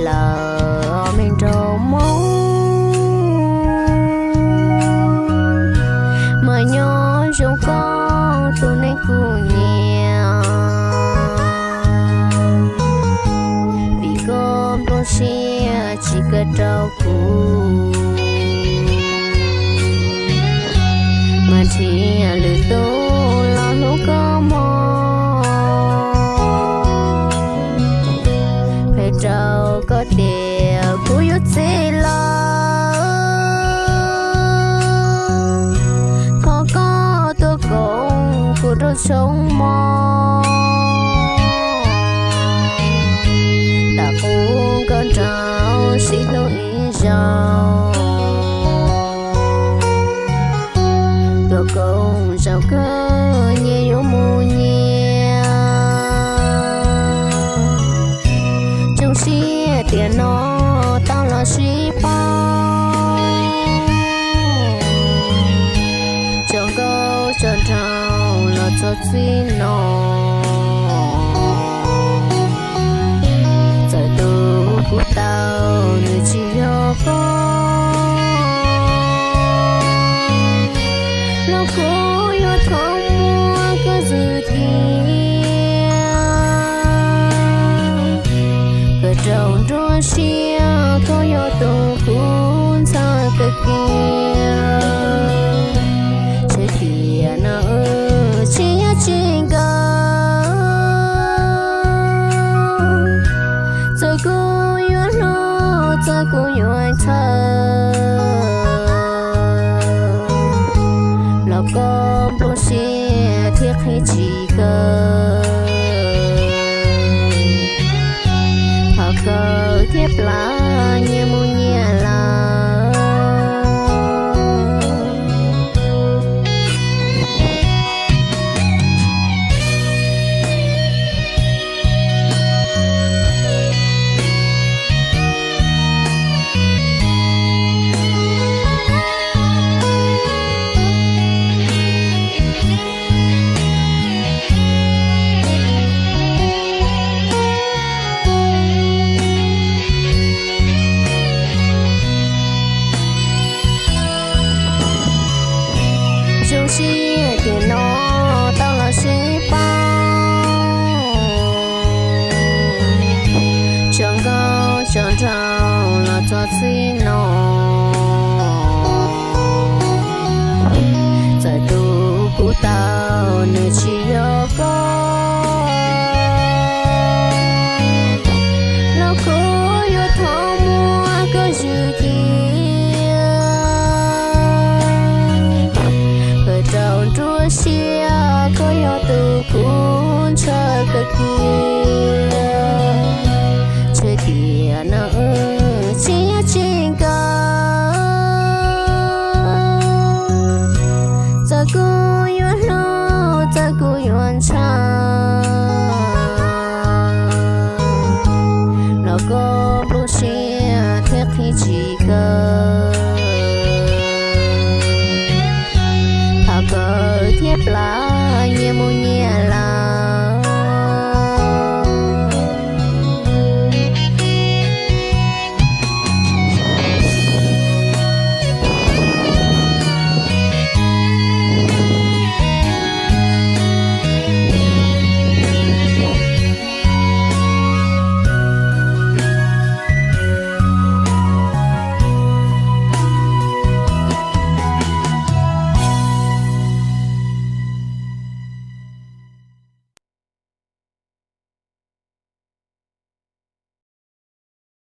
lawm me nraug Hmoob, mas nyob zoo koj tus neeg kuv nyiam, vim koj nplooj siab tsis kawm rau kuv, mas nrhiav lwm tus los hlub koj mog. Qhia rau koj tias kuv yuav txiv lawm, thov koj tuaj koom kuv rau tshoob mov, tam qub koj nrog sib hlub ib zaug, tuaj koom zaum kawg nyias yuav mus nyias. Zoo siab tiam no tau los sib paub, tso nkauj tso nraug los txog txij no. Txawm tus kuv tau nws tsis yog koj, los kuv yuav thov muab koj zwm tiag, kawm rau nruab siab koj yog tus kuv ntxhais kawg kiag. Txawm tiam no tsis yog tsis nkawm, txawm kuv yuav hlob txawm kuv yuav ntxhawm, los koj nplooj siab thiaj qhib tsis kawg. Thov kawg thiab plam nyias mus nyias lawm. Zoo siab tiam no tau los sib paub, tso nkauj tso nraug los txog txij no. Txawm tus kuv tau nws tsis yog koj, los kuv yuav thov muab koj zwm tiag, kawm rau nruab siab koj yog tus kuv ntshaw kawg kiag. Txawm tiam no tsis yog tsis nkawm,